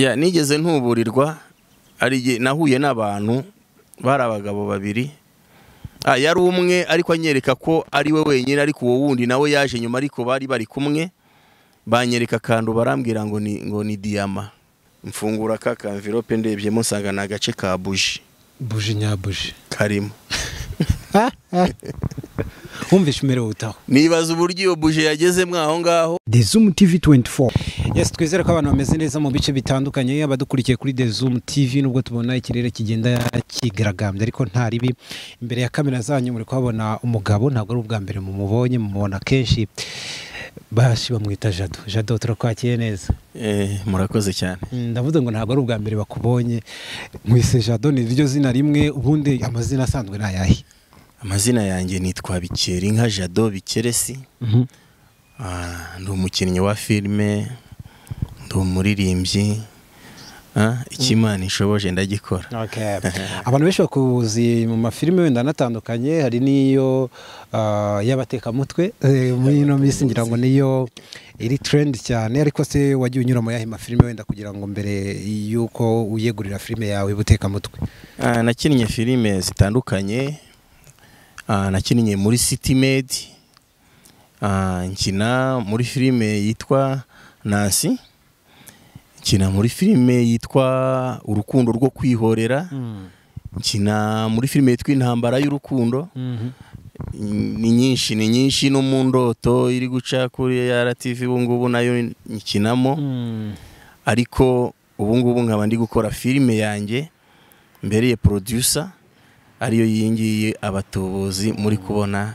Ya nigeze ntuburirwa ari nahuye n'abantu bari abagabo babiri. Yari umwe ariko anyereka ko ari we wenyine, ariko uwo wundi nawe yaje nyuma, ariko bari bari kumwe. Banyereka akantu barambwira ngo ni diyama. Mfungura ka envelope, ndebyemo nsanga ni agace ka buji. Buji nyabuji. Karimo. Wumvishe umerewe utaho? Nibaza uburyo iyo buji yagezemo aho ngaho. The Zoom TV 24. Yes, twizere ko abantu bameze neza mu bice bitandukanye, abadukurikiye kuri The Zoom TV, nubwo tubona ikirere kigenda kigaragambye, ariko nta ribi. Imbere ya kamera zanyu muri kuhabona umugabo, ntabwo ari ubwa mbere mumubonye, mumubona kenshi. Bashi bamwita Jado. Jado, turakwakiye neza. Murakoze cyane. Ndavuze ngo ntabwo ari ubwa mbere bakubonye. Nkwise Jado, ni ryo zina rimwe, ubundi amazina asanzwe ni ayahe? Amazina yanjye nitwa Bikerinka Jado Bikeresi. Ndi umukinnyi wa filime, ndi umuririmbyi. Icyo Imana ishoboje ndagikora. Okay. Abantu benshi bakuzi mu mafilime wenda anatandukanye, hari n'iyo y'abatekamutwe, muri ino minsi ngira ngo niyo iri trend cyane. Ariko se wagiye unyura mu yahe mafilime wenda kugira ngo mbere yuko uyegurira filime yawe butekamutwe? Nakinnye filime zitandukanye. Nakinnye muri City Maid, nkina muri filime yitwa Nancy, nkina muri filime yitwa Urukundo rwo kwihorera, nkina muri filime yitwa Intambara y'urukundo. Ni nyinshi, ni nyinshi. No mu Ndoto iri guca kuri RTV ubu ngubu nayo nyikinamo. Ariko ubu ngubu nkaba ndi gukora filime yanjye mbereye producer, ariyo iyi ngiyi Abatubuzi muri kubona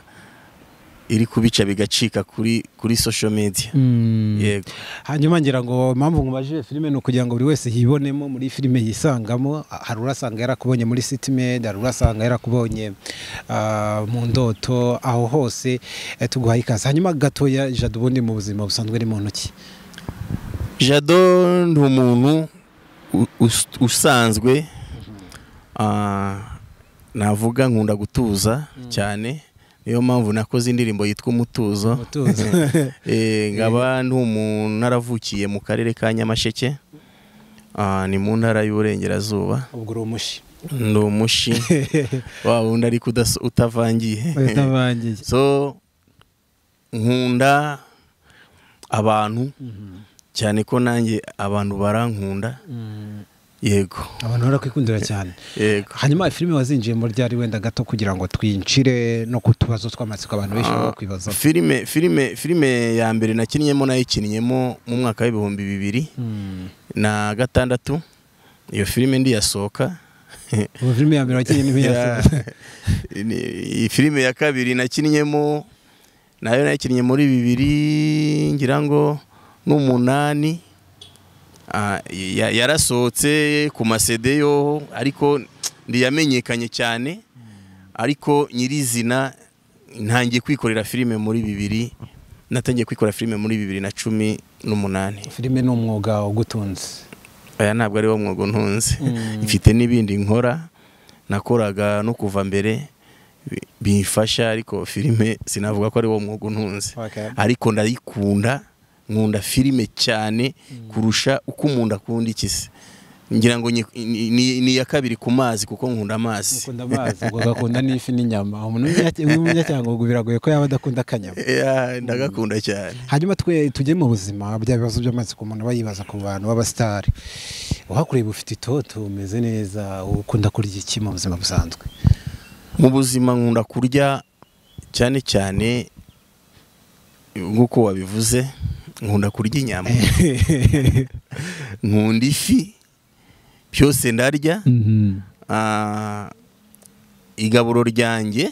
iri kubica bigacika kuri social media. Yego. Hanyuma ngira ngo impamvu nkubajije filime ni ukugira ngo buri wese yibonemo muri filime yisangamo. Hari urasanga yarakubonye muri City Maid, hari urasanga yarakubonye mu Ndoto, aho hose tuguhaye ikaze. Hanyuma gatoya, Jado ubundi mu buzima busanzwe ni muntu ki? Jado ni umuntu usanzwe. Navuga nkunda gutuza cyane, niyo mpamvu nakoze indirimbo yitwa Umutuzo. Umutuzo. Nkaba ndi umuntu naravukiye mu karere ka Nyamasheke. Ni mu ntara y'Uburengerazuba. Ubwo uri umushi? Ndi umushi wa wundi ariko utavangiye. Utavangiye. So nkunda abantu cyane, ko nanjye abantu barankunda. Yego. Abantu barakwikundira cyane. Yego. Hanyuma filime wazinjiyemo ryari wenda gato, kugira ngo twinjire no ku tubazo tw'amatsiko abantu benshi baba kwibaza? Filime ya mbere nakinnyemo nayikinnyemo mu mwaka wa 2006. Iyo filime ndiyasohoka. Ubu filime ya mbere wakinnye ni yasohotse? Iyi filime ya kabiri nakinnyemo nayo nayikinnye muri bibiri ngira ngo n'umunani. Yarasohotse ku ma CD yo, ariko ntiyamenyekanye cyane. Ariko nyirizina ntangiye kwikorera filime muri bibiri, natangiye kwikorera filime muri 2018. Filime ni umwuga ugutunze? Aya ntabwo ari wo mwuga untunze. Mfite n'ibindi nkora, nakoraga no kuva mbere bimfasha, ariko filime sinavuga ko ari wo mwuga untunze. Ariko ndayikunda, nkunda filime cyane kurusha uko umuntu akunda ikisi. Ngira ngo ni iya kabiri ku mazi, kuko nkunda amazi. Ukunda amazi, ubwo ugakunda n'ifi n'inyama. Umuntu w'umunyacyangugu biragoye ko yaba adakunda akanyama. Yeah, ndagakunda cyane. Hanyuma twe tujye mu buzima, bya bibazo by'amatsiko umuntu aba yibaza ku bantu b'abasitari. Uhakureba ufite itoto, umeze neza, ukunda kurya iki mu buzima busanzwe? Mu buzima nkunda kurya cyane cyane, nk'uko wabivuze, nkunda kurya inyama, nkunda ifi, byose ndarya. Igaburo ryanjye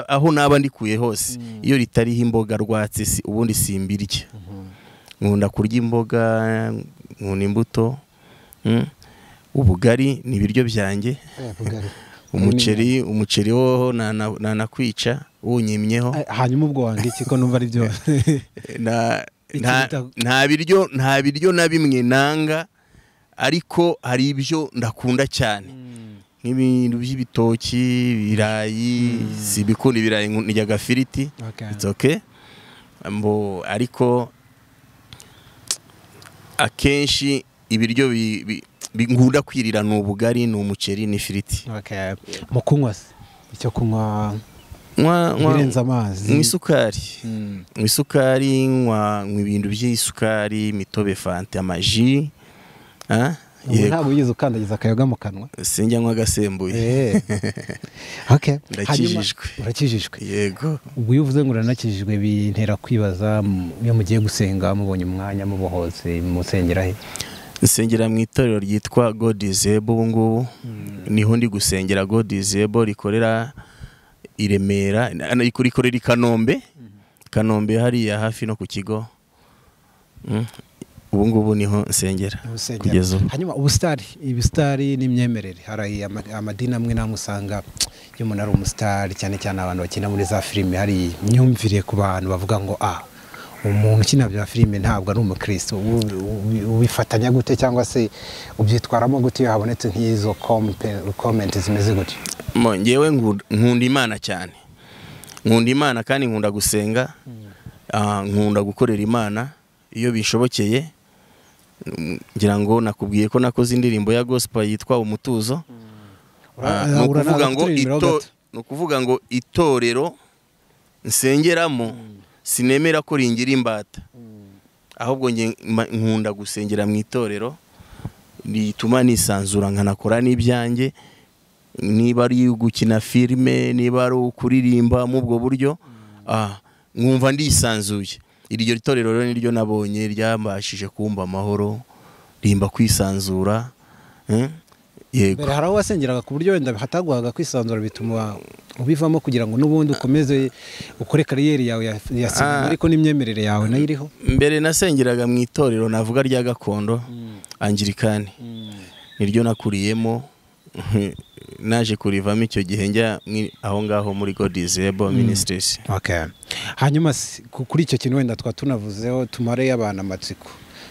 aho naba ndikuye hose, iyo ritariho imboga rwatsi ubundi simbirya. Nkunda kurya imboga, nkunda imbuto. Ubugari ni ibiryo byanjye. Umuceri woho nanakwica wunyimyeho. Hanyuma ubwo wanga iki ko numva ari byose? Nta biryo na bimwe nanga, ariko hari ibyo ndakunda cyane, nk'ibintu by'ibitoki, ibirayi. Sibikunda ibirayi, ndya agafiriti. It's okay. Mbo ariko Akenshi ibiryo nkunda kwirira ni ubugari, ni umuceri, ni ifiriti. Okay. Mu kunywa se, icyo kunywa birenze amazi? Mu isukari. Mu isukari nywa ibintu by'isukari, imitobe, fanta, amaji. Ntabwo wigeze ukandagiza akayoga mu kanwa? Sinjya nywa agasembuye. Okay. Ndakijijwe. Urakijijwe? Yego. Ubwo iyo uvuze ngo uranakijijwe bintera kwibaza, iyo mugiye gusenga mubonye umwanya mubohotse musengera he? Nsengera mu itorero ryitwa God is Able ubu ngubu. Niho ndi gusengera. God is Able rikorera i Remera, rikorera i Kanombe. Kanombe hariya hafi no ku kigo. Ubu ngubu niho nsengera kugeza ubu. Hanyuma ubusitari, ibisitari n'imyemerere, hari amadini amwe namwe usanga iyo umuntu ari umusitari, cyane cyane abantu bakina muri za filime, hari imyumvire ku bantu bavuga ngo umuntu ukina bya filime ntabwo ari umukristo. Ubifatanya gute cyangwa se ubyitwaramo gute iyo habonetse nk'izo comment zimeze gutyo? Ngewe nkunda Imana cyane, nkunda Imana kandi nkunda gusenga, nkunda gukorera Imana iyo bishobokeye. Ngira ngo nakubwiye ko nakoze indirimbo ya gospel yitwa Umutuzo. Ni ukuvuga ngo itorero nsengeramo sinemera ko ringira imbata, ahubwo nkunda gusengera mu itorero rituma nisanzura nkanakora n'ibyanjye, niba ari gukina filime, niba ari ukuririmba mu ubwo buryo, nkumva ndisanzuye. Iryo torero rero niryo nabonye ryambashije kumva amahoro, rimba kwisanzura. Yego. Mbere hari aho wasengeraga ku buryo wenda hataguhaga kwisanzura bituma ubivamo kugira ngo n'ubundi ukomeze ukore kariyeri yawe ya sinema, ariko n'imyemerere yawe nayo iriho? Mbere nasengeraga mu itorero navuga rya gakondo, Anglikani, niryo nakuriyemo. Naje kurivamo icyo gihe njya aho ngaho muri God is Able Ministries. Okay. Hanyuma kuri icyo kintu wenda twatunavuzeho tumare abantu amatsiko.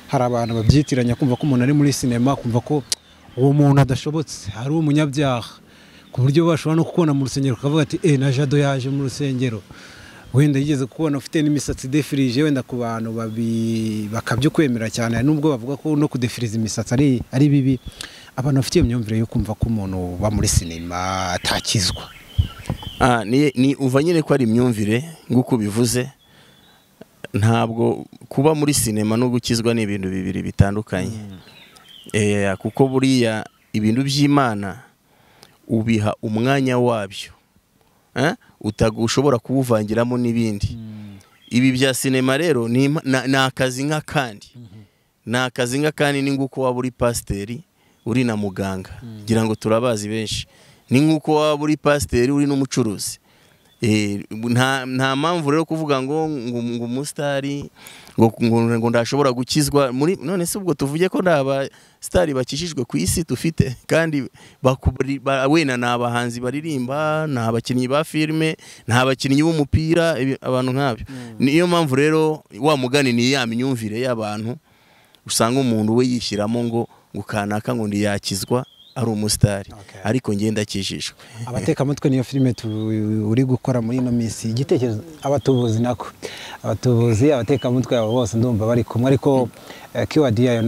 Hari abantu babyitiranya kumva ko umuntu ari muri sinema, kumva ko uwo muntu adashobotse, hari umunyabyaha, ku buryo bashobora no kukubona mu rusengero ukavuga ati na Jado yaje mu rusengero. Wenda yigeze kubona ufite n'imisatsi defirije, wenda ku bantu bakabyukwemera cyane, nubwo bavuga ko no kudefiriza imisatsi ari bibi. Abantu bafite iyo myumvire yo kumva ko umuntu uba muri sinema atakizwa. Ni uva nyine ko ari imyumvire nguko bivuze. Ntabwo kuba muri sinema no gukizwa ni ibintu bibiri bitandukanye. Kuko buriya ibintu by'Imana ubiha umwanya wabyo, utagushobora kuwuvangiramo n'ibindi. Ibi bya sinema rero ni akazi nk'akandi, ni akazi nk'akandi. Ni nguko waba uri pasiteri uri na muganga, ngira ngo turabazi benshi. Ni nkuko waba uri pasiteri uri n'umucuruzi. Nta mpamvu rero kuvuga ngo ngo umusitari ngo ndashobora gukizwa muri none se ubwo tuvuge ko ndaba sitari bakishijwe ku isi dufite, kandi wenda ni abahanzi baririmba, ni abakinnyi ba filime, ni abakinnyi b'umupira, abantu nk'abyo. Niyo mpamvu rero wa mugani ni ya myumvire y'abantu usanga umuntu we yishyiramo ngo kanaka ngo ndiyakizwa ari umusitari, ariko ngenda akijijwe. Abatekamutwe niyo filime uri gukora muri ino minsi, igitekerezo abatubuzi nako abatubuzi abatekamutwe abo bose ndumva bari kumwe, ariko keyword yayo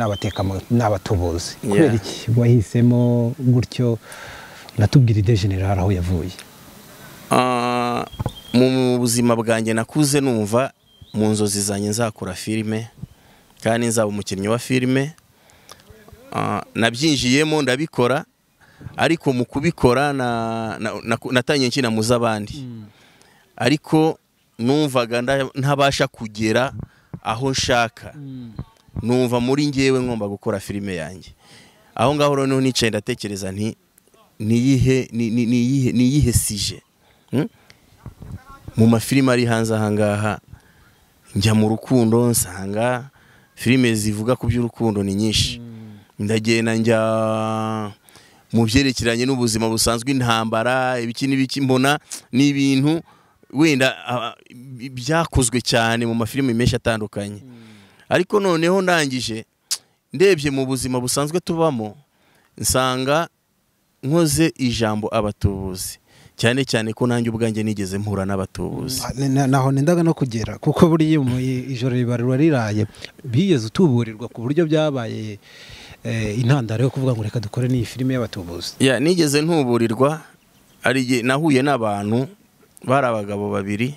n'abatubuzi. Kubera iki wahisemo gutyo? Natubwira idée générale aho yavuye. Mu buzima bwanjye nakuze numva mu nzozi zanjye nzakora filime kandi nzaba umukinnyi wa filime. Nabyinjiyemo ndabikora, ariko mu kubikora natangiye nkina mu z'abandi, ariko numvaga ntabasha kugera aho nshaka. Numva muri ngewe ngomba gukora filime yanjye. Aho ngaho rero nicaye ndatekereza nti niyihe sije mu mafilime ari hanze aha ngaha. Njya mu rukundo nsanga filime zivuga ku by'urukundo ni nyinshi. Ndagenda njya mu byerekeranye n'ubuzima busanzwe, intambara, ibiki n'ibiki, mbona ni ibintu wenda byakozwe cyane mu mafilime menshi atandukanye. Ariko noneho ndangije ndebye mu buzima busanzwe tubamo, nsanga nkoze ijambo abatubuzi Cyane cyane ko nanjye ubwanjye nigeze mpura n'abatubuzi. Naho nendaga no kugera, kuko buriya ijoro ribarura riraye, bigeze utuburirwa ku buryo byabaye intandaro yo kuvuga ngo reka dukore n'iyi filime y'abatubuzi. Ya, nigeze ntuburirwa, ari nahuye n'abantu bari abagabo babiri.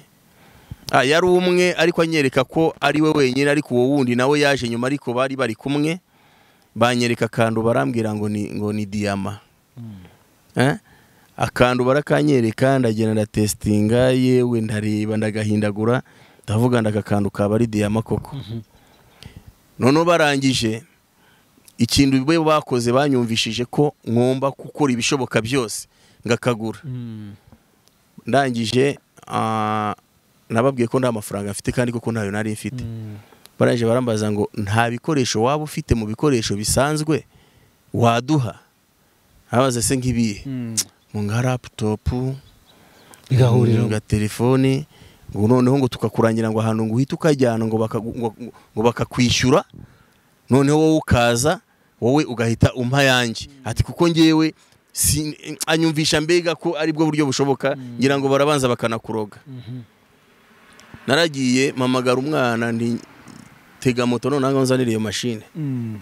Yari umwe ariko anyereka ko ari we wenyine, ariko uwo wundi nawe yaje nyuma, ariko bari bari kumwe, banyereka akantu barambwira ngo ni diyama. Akantu barakanyereka, ndagenda ndatestinga, yewe ndareba ndagahindagura, ndavuga ndaka kantu kaba ari diyama koko. Noneho barangije ikintu bo bakoze, banyumvishije ko ngomba gukora ibishoboka byose ngakagura. Ndangije nababwiye ko nta mafaranga mfite, kandi koko ntayo nari mfite. Barangije barambaza ngo nta bikoresho waba ufite mu bikoresho bisanzwe waduha? Abaza se nkibihe? Mu nka laptop, bigahurira nga telefone, ngo noneho ngo tukakurangira ngo ahantu ngo uhite ukajyana ngo bakakwishyura, noneho wowe ukaza wowe ugahita umpa yanjye. Ati kuko ngewe anyumvisha mbega ko aribwo buryo bushoboka, ngira ngo barabanza bakanakuroga. Naragiye mpamagara umwana nti tega moto none ngo nzanire iyo mashine.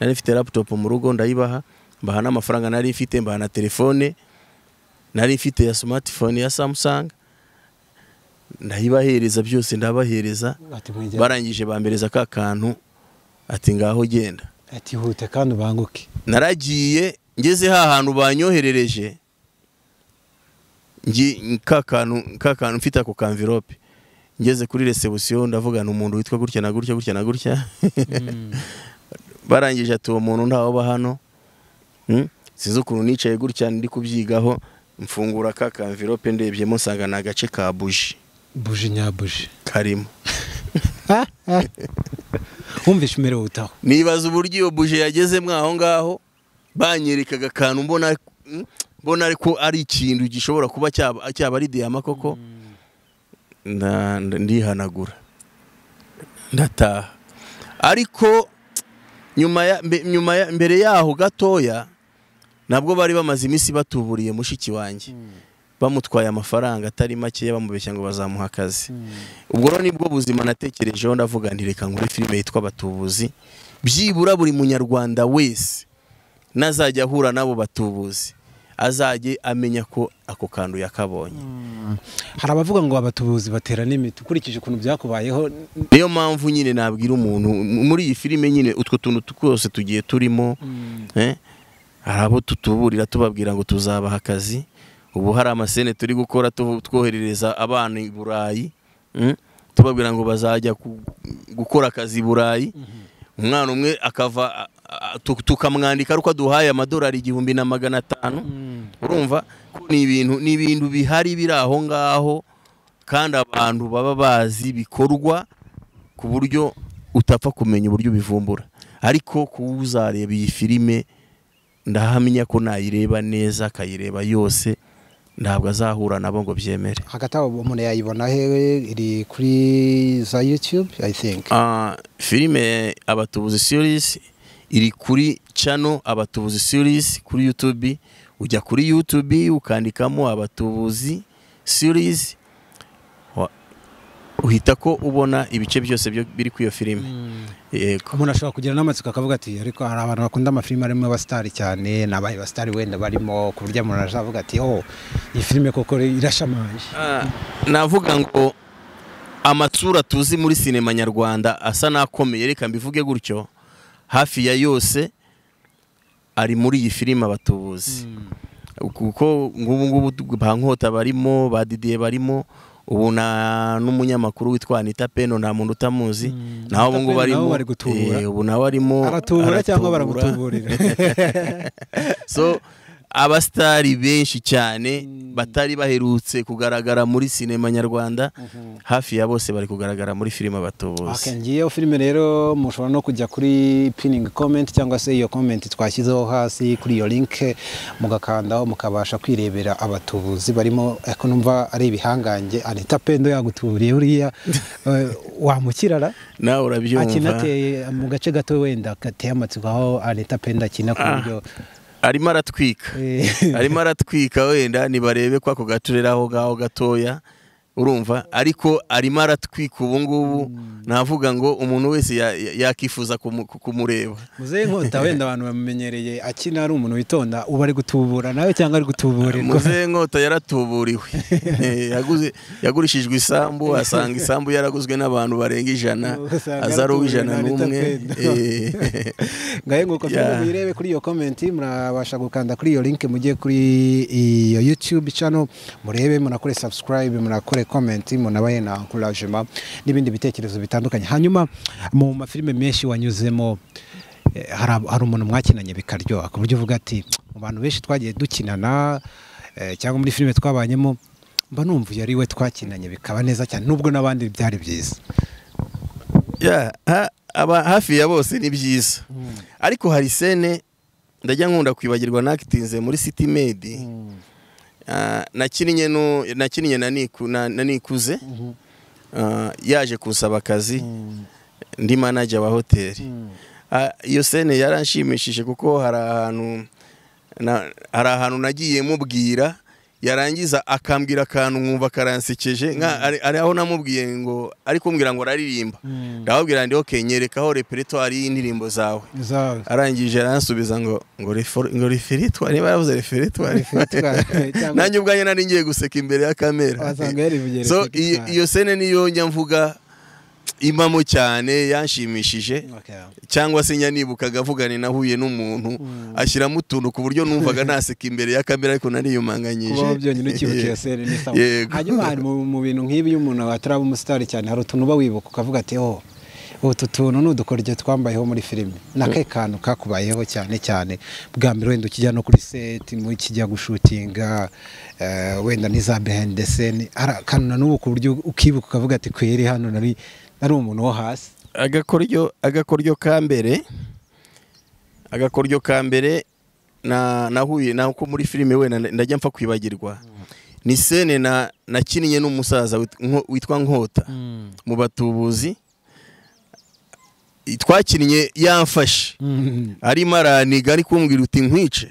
Nari mfite laptop mu rugo ndayibaha, mbaha n'amafaranga nari mfite, mbaha na telefone nari mfite ya smartphone ya Samsung, ndayibahereza byose ndabahereza. Barangije bambereza ka kantu, ati ngaho genda, ati hute kandi ubanguke. Naragiye ngeze ha hantu banyoherereje, ngi ka kantu mfite ako envelope, ngeze kuri reception ndavugana umuntu witwa gutya na gutya gutya na gutya. Barangije ati uwo muntu ntawo ba hano. Sinzi ukuntu nicaye gutya ndi kubyigaho, mfungura ka envelope ndebyemo nsanga na gace ka buji. Buji nyabuji karimo. Wumvishe umerewe utaho? Nibaza uburyo iyo buji yageze mwaho ngaho, banyerekaga akantu mbona ariko ari ikintu gishobora kuba cyaba ari diyama koko. Ndihanagura ndataha. Ariko nyuma mbere yaho gatoya nabwo bari bamaze iminsi batuburiye mushiki wanjye, bamutwaye amafaranga atari make, bamubeshya ngo bazamuha akazi. Ubwo rero nibwo buzima natekerejeho, ndavuga nti reka nkore filime yitwa Abatubuzi, byibura buri munyarwanda wese nazajya ahura nabo batubuzi azajye amenya ko ako kantu yakabonye. Hari abavuga ngo abatubuzi batera n'imiti, ukurikije ukuntu byakubayeho. Niyo mpamvu nyine nabwira umuntu muri iyi filime nyine utwo tuntu twose tugiye turimo, hari abo tutuburira tubabwira ngo tuzabaha akazi. Ubu hari amasene turi gukora twoherereza abana i Burayi, tubabwira ngo bazajya gukora akazi i Burayi. Umwana umwe akava tukamwandika ariko aduhaye amadolari 1500. Urumva ko ni ibintu bihari biri aho ngaho, kandi abantu baba bazi bikorwa ku buryo utapfa kumenya uburyo bivumbura. Ariko kuwuzareba iyi filime ndahamenya ko nayireba neza akayireba yose, ntabwo azahura nabo ngo byemere. Hagati aho umuntu yayibona he? Iri kuri za YouTube I think. Filime Abatubuzi series iri kuri channel Abatubuzi series kuri YouTube. Ujya kuri YouTube ukandikamo Abatubuzi series, uhita ko ubona ibice byose biri kuri iyo filime. Yego. Umuntu ashobora kugira n'amatsiko akavuga ati ariko hari abantu bakunda amafilime arimo abastari cyane, nabaye abastari wenda barimo, ku buryo umuntu azavuga ati oh iyi filime koko irashamaje. Navuga ngo amatsura tuzi muri sinema nyarwanda asa nakomeye, reka mbivuge gutyo, hafi ya yose ari muri iyi filime Abatubuzi. Kuko ngubu ngubu ba Nkota barimo, ba Didier barimo, ubu na n'umunyamakuru witwa Anita Pendo nta muntu utamuzi, naho ubu ngubu barimo, ubu nawe arimo aratubura cyangwa baramutuburira. So abastari benshi cyane batari baherutse kugaragara muri sinema nyarwanda, hafi ya bose bari kugaragara muri filime Abatubuzi. Ngiye filime rero mushobora no kujya kuri pinning comment cyangwa se iyo comment twashyizeho hasi kuri iyo link, mugakandaho mukabasha kwirebera abatubuzi barimo. Ariko numva ari ibihangange. Anita Pendo yagutuburiye uriya wamukirara nawe urabyumva, akinateye mu gace gato wenda kateye amatsiko aho Anita Pendo akina ku buryo Arimo aratwika, arimo aratwika, wenda nibarebe ko ako gaturere aho ngaho gatoya, urumva, ariko arimo aratwika ubu ngubu. Navuga ngo umuntu wese yakifuza kumureba. Muzehe Nkota wenda abantu bamumenyereye akina ari umuntu witonda, uba ari gutubura nawe cyangwa ari gutuburirwa? Muzehe Nkota yaratuburiwe. Yagurishijwe isambu, asanga isambu yaraguzwe n'abantu barenga 100, aza ari 101. Ngahe nguko, muyirebe kuri iyo comment, murabasha gukanda kuri iyo link mujye kuri iyo YouTube channel murebe, munakore subscribe, munakore comment, munabaye na encouragement n'ibindi bitekerezo bitandukanye. Hanyuma mu mafilime menshi wanyuzemo, hari umuntu mwakinanye bikaryoha ku buryo uvuga ati mu bantu benshi twagiye dukinana cyangwa muri filime twabanyemo mba numva yari we twakinanye bikaba neza cyane, nubwo n'abandi byari byiza? Aba hafi ya bose ni byiza, ariko hari scène ndajya nkunda kwibagirwa nakitinze muri City Maid. Nakinnye no nakinnye na Niku na Nikuze, yaje kunsaba akazi ndi manager wa hoteli. Iyo scène yaranshimishije kuko hari ahantu nagiye mubwira, yarangiza akambwira akantu nkumva karansekeje. Ari aho namubwiye ngo ari kumbwira ngo araririmba, ndababwira ndi okay, nyerekaho repertoire y'indirimbo zawe. Arangije aransubiza ngo ngo repertoire, niba yavuze repertoire, nanjye ubwanjye nari ngiye guseka imbere ya kamera. So iyo scène niyo njya mvuga impamo cyane yanshimishije. Cyangwa se njya nibukaga avugane nahuye n'umuntu ashyiramo utuntu ku buryo numvaga naseka imbere ya kamera, ariko nariyumanganyije. Kubaho byonyine ukibuka iyo scène ni sawa. Hanyuma hari mu bintu nk'ibi iyo umuntu ataraba umusitari cyane, hari utuntu uba wibuka ukavuga ati oh, utu tuntu ni udukoryo twambayeho muri filime. Nakahe kantu kakubayeho cyane cyane bwa mbere wenda ukijya no kuri set, mukijya gushutinga, wenda n'iza behind the scene, hari akantu na n'ubu ku buryo ukibuka ukavuga ati kweri hano nari umuntu wo hasi? Agakoryo ka mbere nahuye nako muri filime wenda ndajya mpfa kwibagirwa, ni scène nakinnye n'umusaza witwa Nkota mu Batubuzi. Twakinnye yamfashe arimo araniga, ari kumbwira uti nkwice.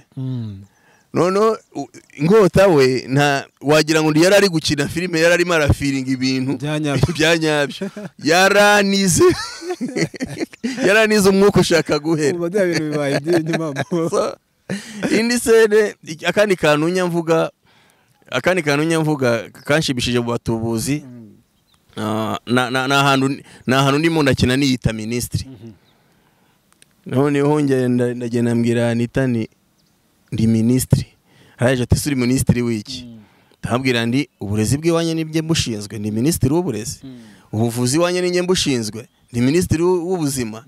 Noneho Nkota we nta wagira ngo yari ari gukina filime, yari arimo arafiringa ibintu bya nyabyo, yaranize umwuka ushaka guhera. Indi scène, akandi kantu nyamvuga kanshimishije mu Batubuzi, na ahantu ndimo ndakina niyita minisitiri. Noneho ndagenda mbwira Anita ni ndi minisitiri. Araje ati suri minisitiri w'iki? Ndabwira ndi uburezi bw'iwanye nibye mbushinzwe, ndi minisitiri w'uburezi. Ubuvuzi iwanye ninjye mbushinzwe, ndi minisitiri w'ubuzima.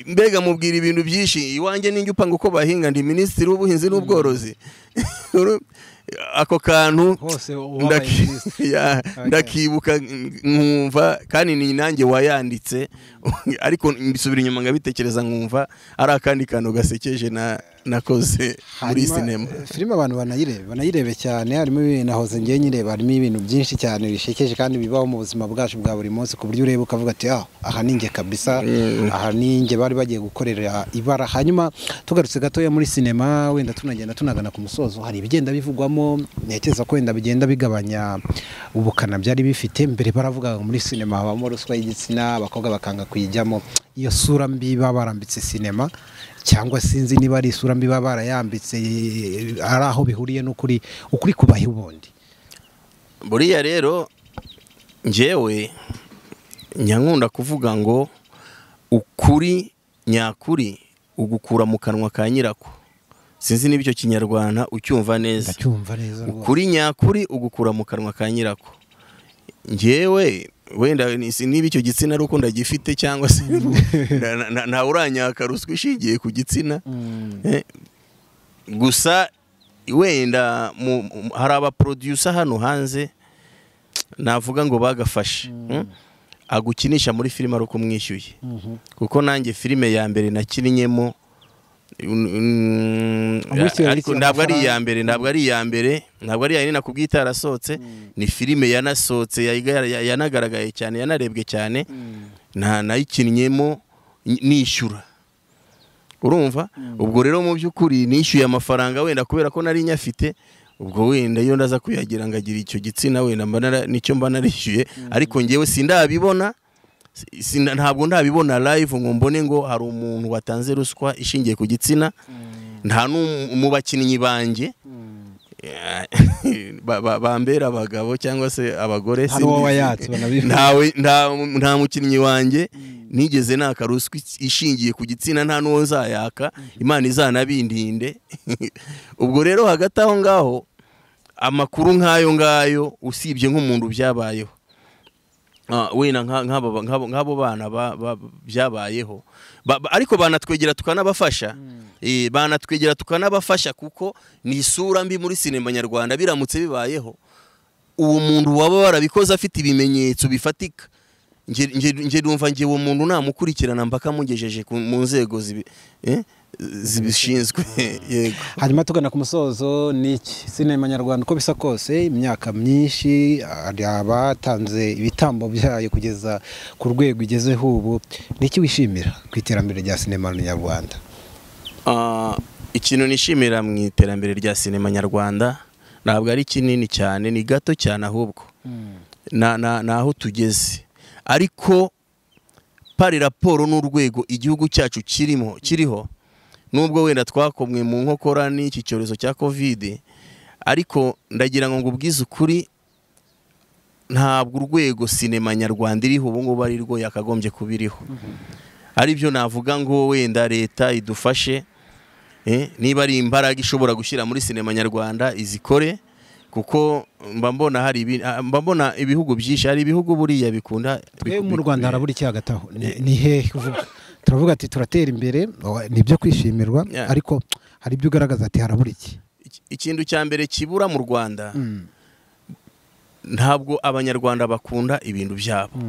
Mbega mubwira ibintu byinshi, iwanjye ninjye upanga uko bahinga, ndi minisitiri w'ubuhinzi n'ubworozi. Ako kantu ndakibuka nkumva, kandi ni nanjye wayanditse, ariko mbisubira inyuma ngabitekereza nkumva ari akandi kantu gasekeje nakoze muri sinema. Filime abantu banayirebe cyane, harimo ibintu nahoze ngiye nyireba, harimo ibintu byinshi cyane bishekeje kandi bibaho mu buzima bwacu bwa buri munsi, ku buryo ureba ukavuga ati aha ninjye kabisa, aha ninjye bari bagiye gukorera ibara. Hanyuma tugarutse gatoya muri sinema, wenda tunagenda tunagana ku musozo, hari ibigenda bivugwamo ntekereza ko wenda bigenda bigabanya ubukana byari bifite mbere. Baravuga muri sinema habamo ruswa y'igitsina, abakobwa bakanga kuyijyamo, iyo sura mbi barambitse sinema, cyangwa sinzi niba ari isura mbi barayambitse, ari aho bihuriye n'ukuri, ukuri kubaha ubundi. Buriya rero njyewe nyankunda kuvuga ngo ukuri nyakuri ugukura mu kanwa ka nyirako. Sinzi niba icyo kinyarwanda ucyumva neza. Ndacyumva neza. Ukuri nyakuri ugukura mu kanwa ka nyirako. Njyewe wenda niba icyo gitsina ari uko ndagifite cyangwa se nta uranyaka ruswa ishingiye ku gitsina. Gusa wenda hari aba producer hano hanze navuga ngo bagafashe agukinisha muri filime ari uko umwishyuye. Kuko nanjye filime ya mbere nakinnyemo, ariko ntabwo ari iya mbere, ntabwo ari iya mbere, ntabwo ari iya nakubwiye itarasohotse, ni filime yanasohotse, yanagaragaye cyane, yanarebwe cyane, nayikinnyemo nishyura. Urumva, ubwo rero mu by'ukuri nishyuye amafaranga wenda kubera ko nari nyafite, ubwo wenda iyo ndaza kuyagira ngagira icyo gitsina wenda nicyo mba narishyuye, ariko ngewe sindabibona, ntabwo ndabibona live ngo mbone ngo hari umuntu watanze ruswa ishingiye ku gitsina. Nta mu bakinnyi banjye bambera abagabo cyangwa se abagore, nta mukinnyi wanjye nigeze naka ruswa ishingiye ku gitsina, nta n'uwo nzayaka, Imana izanabindinde. Ubwo rero hagati aho ngaho amakuru nk'ayo ngayo usibye nk'umuntu byabayeho wenda nk'abo bana byabayeho, ariko banatwegera tukanabafasha, banatwegera tukanabafasha kuko ni isura mbi muri sinema nyarwanda. Biramutse bibayeho uwo muntu waba warabikoze afite ibimenyetso bifatika, nge numva nge uwo muntu namukurikirana mpaka mugejeje mu nzego zibishinzwe. Yego. Hanyuma tugana ku musozo, niki sinema nyarwanda uko bisa kose imyaka myinshi abatanze ibitambo byayo kugeza ku rwego igezeho ubu, niki wishimira ku iterambere rya sinema nyarwanda? Ikintu nishimira mu iterambere rya sinema nyarwanda ntabwo ari kinini cyane, ni gato cyane ahubwo naho tugeze, ariko pari raporo n'urwego igihugu cyacu kiriho, nubwo wenda twakomwe mu nkokora n'iki cyorezo cya Covid, ariko ndagira ngo ngubwize ukuri, ntabwo urwego sinema nyarwanda iriho ubu ngubu ari rwo yakagombye kubiriho. Ari byo navuga ngo wenda leta idufashe, niba ari imbaraga ishobora gushyira muri sinema nyarwanda izikore, kuko mba mbona hari mba mbona ibihugu byinshi, hari ibihugu buriya bikunda. Mu Rwanda harabura iki hagati aho? Ni hehe uvuga? Turavuga ati turatera imbere, nibyo kwishimirwa, ariko hari ibyo ugaragaza ati harabura iki? Ikintu cya mbere kibura mu Rwanda, ntabwo abanyarwanda bakunda ibintu byabo.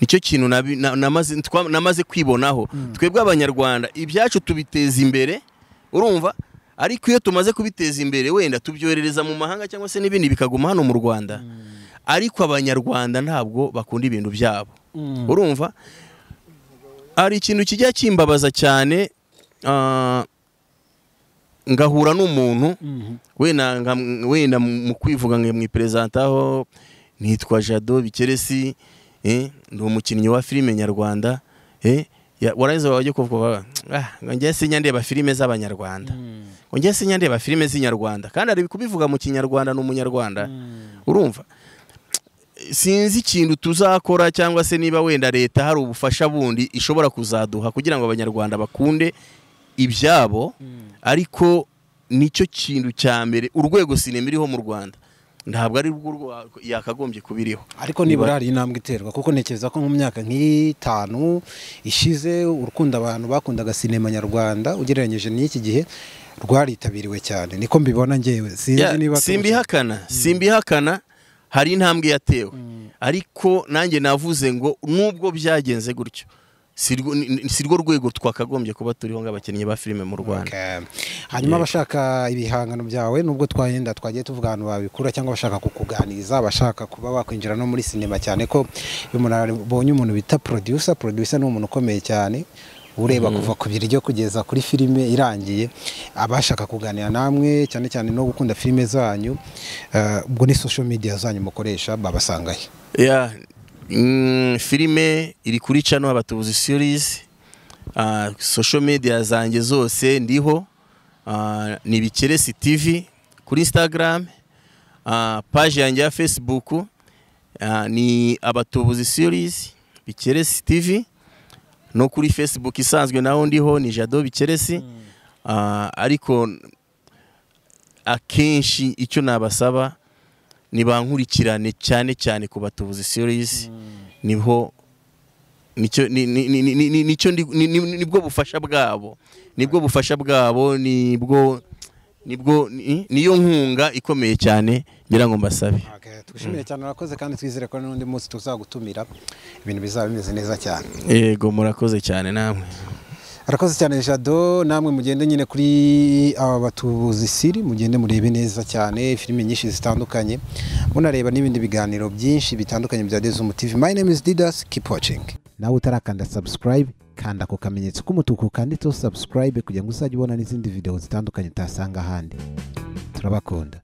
Nicyo kintu namaze kwibonaho. Twebwe abanyarwanda ibyacu tubiteza imbere, urumva, ariko iyo tumaze kubiteza imbere wenda tubyoherereza mu mahanga cyangwa se n'ibindi bikaguma hano mu Rwanda, ariko abanyarwanda ntabwo bakunda ibintu byabo. Urumva, hari ikintu kijya kimbabaza cyane, ngahura n'umuntu wenda mu kwivuga ngo mwipresentaho nitwa Jado Bikeresi, ndi umukinnyi wa filime nyarwanda, warangiza wajya kuvuga ngo ngiye sinya ndeba filime z'abanyarwanda, ngo ngiye sinya ndeba filime z'inyarwanda, kandi ari kubivuga mu kinyarwanda n'umunyarwanda. Urumva, sinzi ikintu tuzakora cyangwa se niba wenda leta hari ubufasha bundi ishobora kuzaduha kugira ngo abanyarwanda bakunde ibyabo, ariko nicyo kintu cya mbere urwego sinema iriho mu Rwanda ntabwo ari rwo yakagombye kubiriho. Ariko nibura hari intambwe iterwa, kuko ntekereza ko mu myaka nk'itanu ishize urukundo abantu bakundaga sinema nyarwanda ugereranyije n'iki gihe rwaritabiriwe cyane, niko mbibona ngewe. Sinzi niba simbihakana hari intambwe yatewe, ariko nanjye navuze ngo nubwo byagenze gutyo si rwo rwego twakagombye kuba turiho nk'abakinnyi ba filime mu Rwanda. Hanyuma abashaka ibihangano byawe, nubwo twagenda twagiye tuvuga ahantu babikura, cyangwa abashaka kukuganiriza, abashaka kuba bakwinjira no muri sinema, cyane ko iyo umuntu abonye umuntu bita producer ni umuntu ukomeye cyane ureba kuva ku biryo kugeza kuri filime irangiye, abashaka kuganira namwe cyane cyane no gukunda filime zanyu, ubwo ni social media zanyu mukoresha babasangahe? Filime iri kuri channel Abatubuzi series, social media zanjye zose ndiho, ni Bikeresi TV kuri Instagram, page yanjye ya Facebook ni Abatubuzi series Bikeresi TV, no kuri Facebook isanzwe naho ndiho ni Jado Bikeresi. Ariko akenshi icyo nabasaba ni bankurikirane cyane cyane ku Batubuzi series, niho nicyo nicyo nibwo bufasha bwabo, nibwo bufasha bwabo, nibwo niyo nkunga ikomeye cyane ngira ngo mbasabe. Tugushimire cyane, urakoze, kandi twizere ko n'undi munsi tuzagutumira ibintu bizaba bimeze neza cyane. Yego, murakoze cyane namwe. Arakoze cyane Jado, namwe mugende nyine kuri aba Batubuzi siri, mugende murebe neza cyane filime nyinshi zitandukanye, munareba n'ibindi biganiro byinshi bitandukanye bya Dezumu TV. My name is Didas, keep watching. Nawe utarakanda subscribe, Kanda ku kamenyetso k'umutuku kanditseho subscribe kugira ngo uzajye ubona n'izindi video zitandukanye utasanga ahandi. Turabakunda.